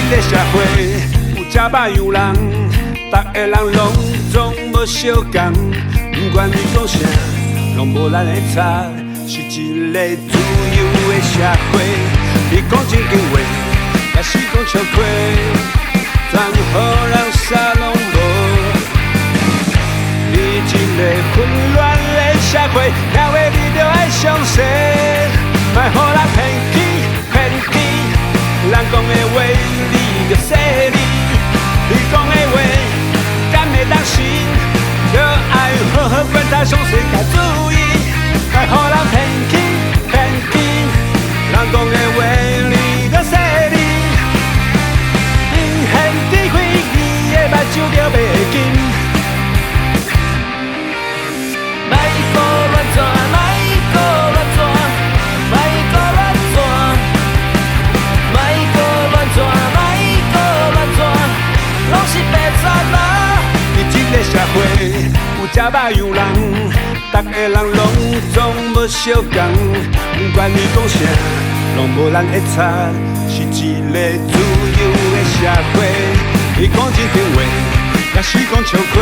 這个社會有這百樣人，逐个人攏總無相仝。不管你講啥，攏無咱的差，是一個自由的社會。你講正經話，抑是講笑話，全予人啥攏無。佇這个混亂的社會，聽話你著愛詳細，莫予人騙去騙去。人講的話，你著細膩；你講的話，敢會當信？著愛好好觀察，詳細共注意，莫予人騙去騙去。人講的話，你著細膩。明顯智慧，你的目睭著袂金。莫閣亂轉，莫閣亂轉，莫閣亂轉，莫閣亂轉，莫閣亂轉，攏是白賊啦！佇這个社會有這百樣人，逐个人攏總無相仝。不管你講啥，攏無人會插，是一个自由的社會。你講真經話，抑是講笑話，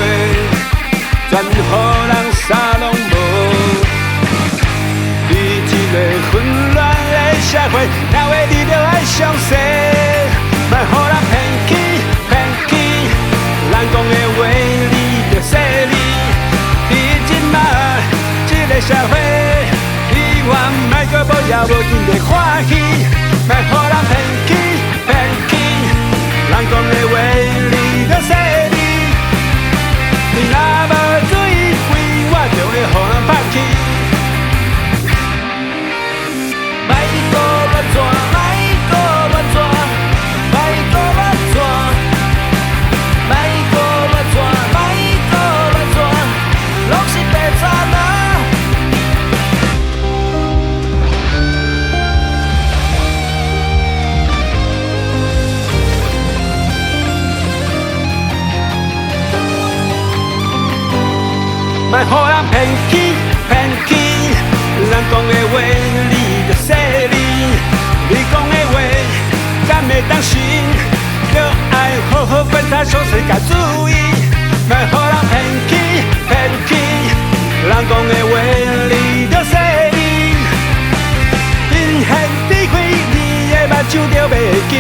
全予人啥攏無。佇這个混亂的社會，聽話你著愛詳細，莫予人騙去騙去。人講的話你著細膩。佇這馬這个社會，希望莫閣無枵無緊的歡喜，莫予人騙去騙去。人講的話你著細膩。你若無注意，規碗就會予人拍去。莫閣亂轉，莫閣亂轉，莫閣亂轉，莫閣亂轉，莫閣亂轉，攏是白賊啦！莫予人騙去騙去，人講的話你著細膩，你講的話敢會當信？著愛好好觀察，詳細共注意，莫予人騙去騙去。人講的話你著細膩，明顯智慧，你的目睭著袂金。